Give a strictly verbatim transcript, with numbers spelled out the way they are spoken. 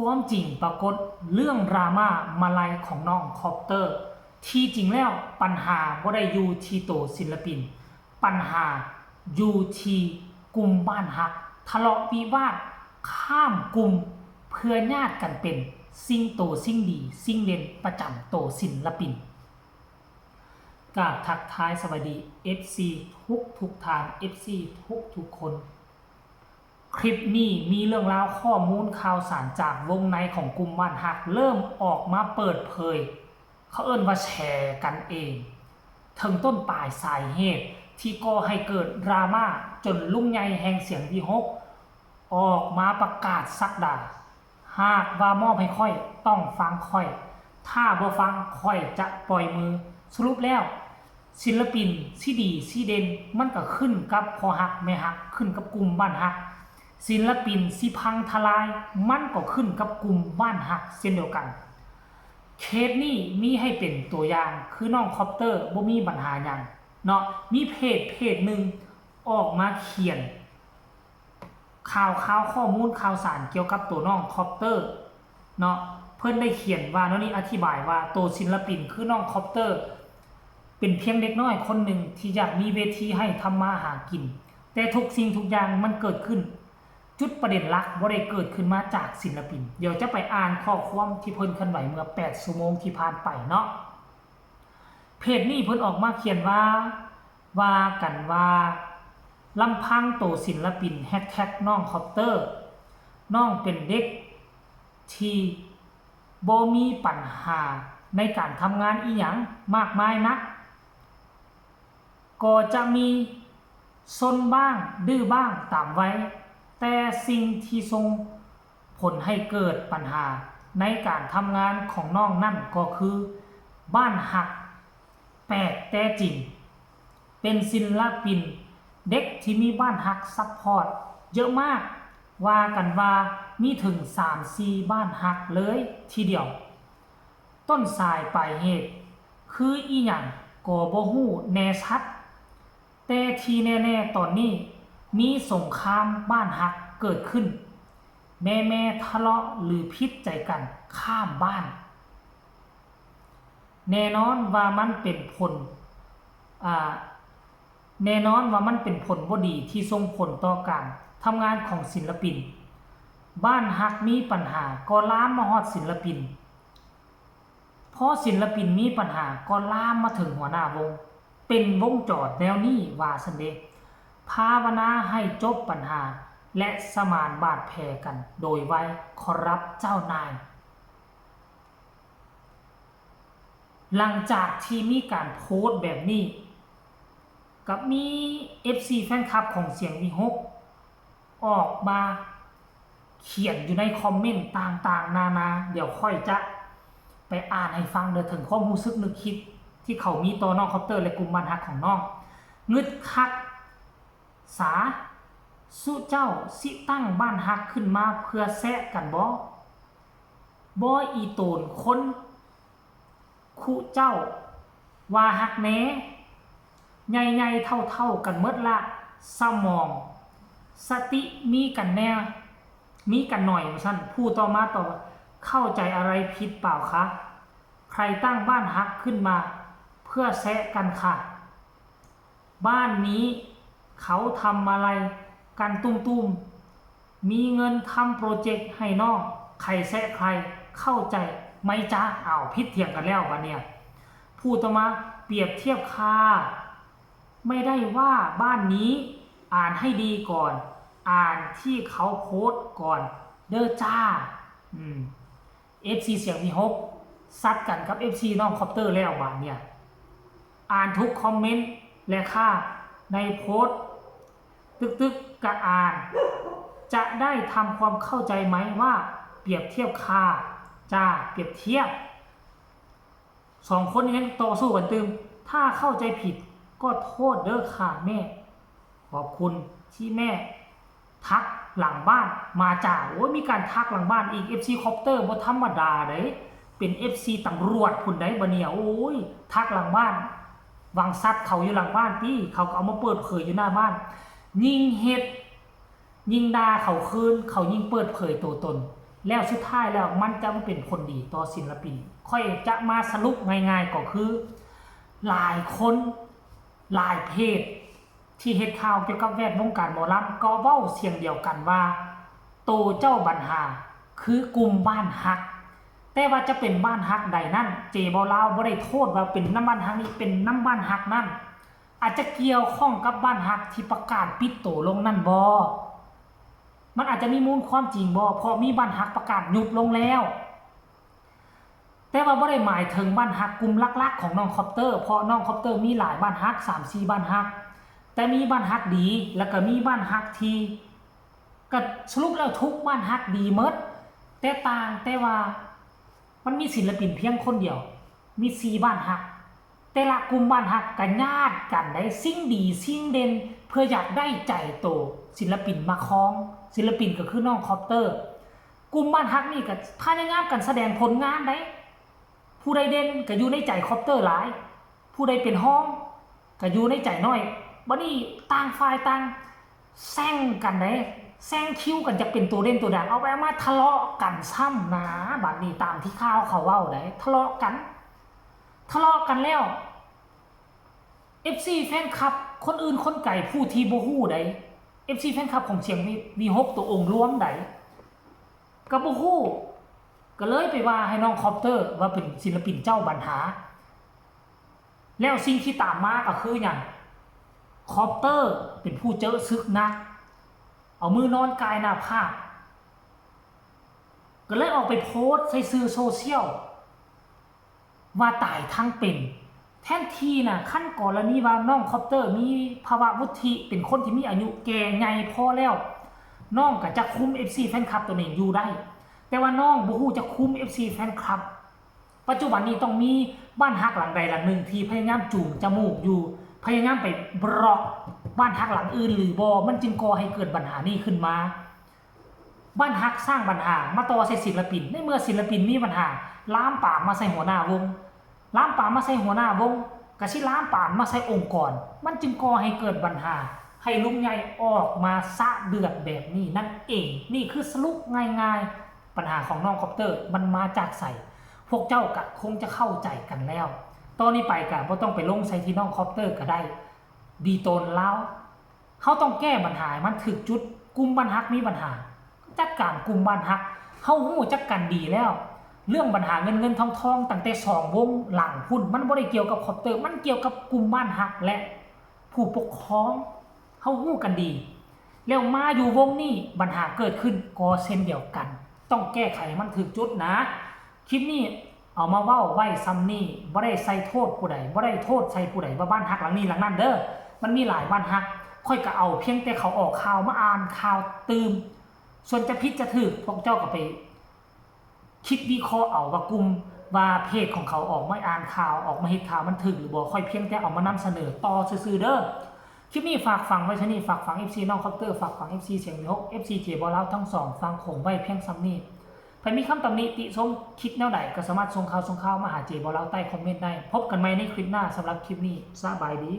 ความจริงปรากฏเรื่องดราม่ามาลัยของน้องคอปเตอร์ ที่จริงแล้วปัญหาบ่ได้อยู่ที่โตศิลปิน ปัญหาอยู่ที่กลุ่มบ้านฮัก ทะเลาะวิวาทข้ามกลุ่ม เพื่อญาติกันเป็นสิ่งโตสิ่งดีสิ่งเด่นประจำโตศิลปิน กราบทักทายสวัสดี เอฟซี ทุกทุกท่าน เอฟซี ทุกทุกคน คลิปนี้มีเรื่องราวข้อมูลข่าวสารจากวงในของกลุ่มบ้านฮักเริ่มออกมาเปิดเผย เขาเอิ้นว่าแชร์กันเอง ถึงต้นปลายสาเหตุที่ก่อให้เกิดดราม่าจนลุงใหญ่แห่งเสียงวิหกออกมาประกาศศักดา หากว่ามอบให้ข้อยต้องฟังข้อย ถ้าบ่ฟังข้อยจะปล่อยมือ สรุปแล้ว ศิลปินสิดีสิเด่นมันก็ขึ้นกับพ่อฮักแม่ฮัก ขึ้นกับกลุ่มบ้านฮัก ศิลปินสิพังทลายมันก็ขึ้นกับกลุ่มบ้านฮักเช่นเดียวกัน เคสนี้มีให้เป็นตัวอย่างคือน้องคอปเตอร์บ่มีปัญหาหยังเนาะ มีเพจเพจหนึ่งออกมาเขียน ข่าวข่าวข้อมูลข่าวสารเกี่ยวกับตัวน้องคอปเตอร์เนาะ เพิ่นได้เขียนว่าแนวนี้ อธิบายว่าตัวศิลปินคือน้องคอปเตอร์ เป็นเพียงเด็กน้อยคนหนึ่งที่อยากมีเวทีให้ทำมาหากิน แต่ทุกสิ่งทุกอย่างมันเกิดขึ้น จุดประเด็นหลักบ่ได้เกิดขึ้นมาจากศิลปิน เดี๋ยวจะไปอ่านข้อความที่เพิ่นเคลื่อนไหวเมื่อแปดชั่วโมงที่ผ่านไปเนาะ เพจนี้เพิ่นออกมาเขียนว่า ว่ากันว่าลำพังโตศิลปินแฮชแท็กน้องคอปเตอร์ น้องเป็นเด็กที่บ่มีปัญหาในการทำงานอีหยังมากมายนัก ก็จะมีซนบ้างดื้อบ้างตามวัย แต่สิ่งที่ส่งผลให้เกิดปัญหาในการทำงานของน้องนั่นก็คือบ้านฮัก แปลกแต่จริง เป็นศิลปินเด็กที่มีบ้านฮักซัพพอร์ตเยอะมาก ว่ากันว่ามีถึงสามสี่บ้านฮักเลยทีเดียว ต้นสายปลายเหตุคืออีหยังก็บ่ฮู้แน่ชัด แต่ที่แน่ๆตอนนี้มีสงครามบ้านฮักเกิดขึ้น แม่ๆทะเลาะหรือผิดใจกันข้ามบ้าน แน่นอนว่ามันเป็นผล อ่า แน่นอนว่ามันเป็นผลบ่ดีที่ส่งผลต่อการทำงานของศิลปิน บ้านฮักมีปัญหาก็ลามมาฮอดศิลปิน พอศิลปินมีปัญหาก็ลามมาถึงหัวหน้าวง เป็นวงจรแนวนี้ว่าซั้นเด้ ภาวนาให้จบปัญหา และสมานบาดแผลกันโดยไว ขอรับเจ้านาย หลังจากที่มีการโพสต์แบบนี้ ก็มี เอฟซี แฟนคลับของเสียงวิหกออกมาเขียนอยู่ในคอมเมนต์ต่างๆนานา เดี๋ยวข้อยจะไปอ่านให้ฟังเด้อ ถึงความรู้สึกนึกคิดที่เขามีต่อน้องคอปเตอร์และกลุ่มบ้านฮักของน้อง งึดคัก สา สุเจ้าสิตั้งบ้านฮักขึ้นมาเพื่อแซะกันบ่ บ่อีโตนคน คุเจ้า ว่าฮักแหน่ ใหญ่ๆเฒ่าๆกันหมดละ สมอง สติมีกันแหน่ มีกันหน่อยว่าซั่น ผู้ต่อมาตอบว่า เข้าใจอะไรผิดเปล่าคะ ใครตั้งบ้านฮักขึ้นมาเพื่อแซะกันคะ บ้านนี้เขาทำอะไรกันตุ้มๆ มีเงินทำโปรเจกต์ให้น้อง ใครแซะใคร เข้าใจไหมจ๊ะ อ้าว ผิดเถียงกันแล้วบัดเนี่ย ผู้ต่อมาเปรียบเทียบค่ะ ไม่ได้ว่าบ้านนี้ อ่านให้ดีก่อน อ่านที่เขาโพสต์ก่อนเด้อจ้า อืม เอฟซี เสียงวิหกซัดกันกับ เอฟซี น้องคอปเตอร์แล้วบาดเนี่ย อ่านทุกคอมเมนต์และค่ะ ในโพสต์ ตึกๆกะอ่าน จะได้ทำความเข้าใจไหมว่าเปรียบเทียบค่ะ จ้า เปรียบเทียบ สองคนยังต่อสู้กันตื่ม ถ้าเข้าใจผิดก็โทษเด้อค่ะแม่ ขอบคุณที่แม่ทักหลังบ้านมาจ้า โอ้ย มีการทักหลังบ้านอีก เอฟซี คอปเตอร์บ่ธรรมดาเด้ เป็น เอฟซี ตำรวจพุ้นได๋บัดเนี่ย โอ้ย ทักหลังบ้าน หวังซัดเขาอยู่หลังบ้านติ เขาก็เอามาเปิดเผยอยู่หน้าบ้าน ยิ่งเฮ็ด ยิ่งด่าเขาคืน เขายิ่งเปิดเผยตัวตน แล้วสุดท้ายแล้วมันจะบ่เป็นผลดีต่อศิลปิน ข้อยจะมาสรุปง่ายๆก็คือ หลายคนหลายเพจที่เฮ็ดข่าวเกี่ยวกับแวดวงการหมอลำก็เว้าเสียงเดียวกันว่า โตเจ้าบัญหาคือกลุ่มบ้านฮัก แต่ว่าจะเป็นบ้านฮักใดนั้น เจบ่าวลาวบ่ได้โทษว่าเป็นนำบ้านฮักนี้เป็นนำบ้านฮักนั้น อาจจะเกี่ยวข้องกับบ้านฮักที่ประกาศปิดโตลงนั่นบ่ มันอาจจะมีมูลความจริงบ่ เพราะมีบ้านฮักประกาศยุบลงแล้ว แต่ว่าบ่ได้หมายถึงบ้านฮักกลุ่มหลักๆของน้องคอปเตอร์ เพราะน้องคอปเตอร์มีหลายบ้านฮัก สามสี่บ้านฮัก แต่มีบ้านฮักดี แล้วก็มีบ้านฮักที่ ก็สรุปแล้วทุกบ้านฮักดีหมด แต่ต่างแต่ว่ามันมีศิลปินเพียงคนเดียว มีสี่บ้านฮัก แต่ละกลุ่มบ้านฮักก็ญาติกันได้สิ่งดีสิ่งเด่น เพื่ออยากได้ใจโตศิลปินมาครอง ศิลปินก็คือน้องคอปเตอร์ กลุ่มบ้านฮักนี่ก็พยายามกันแสดงผลงานได้ ผู้ใดเด่นก็อยู่ในใจคอปเตอร์หลาย ผู้ใดเป็นฮองก็อยู่ในใจน้อย บัดนี้ต่างฝ่ายต่างแซงกันเด้ แซงคิวกันจะเป็นตัวเด่นตัวดัง เอาไปเอามาทะเลาะกันซ้ำนะ บัดนี้ตามที่ข่าวเขาเว้าได้ ทะเลาะกัน ทะเลาะกันแล้ว เอฟซี แฟนคลับ คนอื่นคนไกลผู้ที่บ่ฮู้ใด เอฟซี แฟนคลับของเสียงวี วีหก ตัวองค์รวมใด ก็บ่ฮู้ ก็เลยไปว่าให้น้องคอปเตอร์ว่าเป็นศิลปินเจ้าบัญหา แล้วสิ่งที่ตามมาก็คือหยัง คอปเตอร์เป็นผู้เจอศึกหนัก เอามือนอนกายหน้าผาก ก็เลยออกไปโพสต์ใส่สื่อโซเชียล ว่าตายทั้งเป็น แทนที่นะ คันกรณีว่าน้องคอปเตอร์มีภาวะวุฒิ เป็นคนที่มีอายุแก่ใหญ่พอแล้ว น้องก็จะคุม เอฟซี แฟนคลับตัวนี้อยู่ได้ แต่ว่าน้องบ่ฮู้จะคุม เอฟซี แฟนคลับ ปัจจุบันนี้ต้องมีบ้านฮักหลังใดหลังหนึ่งที่พยายามจูงจมูกอยู่ พยายามไปบล็อกบ้านฮักหลังอื่นหรือบ่ มันจึงก่อให้เกิดปัญหานี้ขึ้นมา บ้านฮักสร้างปัญหามาต่อใส่ศิลปิน ในเมื่อศิลปินมีปัญหา ลามปามมาใส่หัวหน้าวง ลามปามมาใส่หัวหน้าวง กะสิลามปามมาใส่องค์กร มันจึงก่อให้เกิดปัญหา ให้ลุงใหญ่ออกมาสะเดือดแบบนี้นั่นเอง นี่คือสรุปง่ายๆ ปัญหาของน้องคอปเตอร์มันมาจากไส พวกเจ้ากะคงจะเข้าใจกันแล้ว ต่อนี้ไปกะบ่ต้องไปลงใส่ที่น้องคอปเตอร์ก็ได้ ดีตนลาว เฮาต้องแก้ปัญหาให้มันถูกจุด กลุ่มบ้านฮักมีปัญหา จัดการกลุ่มบ้านฮัก เฮาฮู้จักกันดีแล้ว เรื่องปัญหาเงินเงินทองทองตั้งแต่สองวงหลังพุ้น มันบ่ได้เกี่ยวกับคอปเตอร์ มันเกี่ยวกับกลุ่มบ้านฮักและผู้ปกครอง เฮาฮู้กันดี แล้วมาอยู่วงนี้ปัญหาเกิดขึ้นก็เช่นเดียวกัน ต้องแก้ไขให้มันถูกจุดนะ คลิปนี้เอามาเว้าไว้ส่ำนี้ บ่ได้ใส่โทษผู้ใด บ่ได้โทษใส่ผู้ใดว่าบ้านฮักหลังนี้หลังนั้นเด้อ มันมีหลายบ้านฮัก ข้อยก็เอาเพียงแต่เขาออกข่าวมาอ่านข่าวตื่ม ส่วนจะผิดจะถูก พวกเจ้าก็ไปคิดวิเคราะห์เอาว่ากลุ่ม ว่าเพจของเขาออกมาอ่านข่าว ออกมาเฮ็ดข่าวมันถูกหรือบ่ ข้อยเพียงแต่เอามานำเสนอต่อซื่อๆเด้อ คลิปนี้ฝากฝังไว้เท่านี้ ฝากฝัง เอฟซี น้องคอปเตอร์ ฝากฝัง เอฟซี เสียงวีหก เอฟซี เจบ่าวลาวทั้งสองฝั่งโขงไว้เพียงส่ำนี้ ไผมีคำตำหนิติชมคิดแนวใดก็สามารถส่งข่าวส่งข่าวมาหาเจบ่าวลาวใต้คอมเมนต์ได้ พบกันใหม่ในคลิปหน้า สำหรับคลิปนี้ สบายดี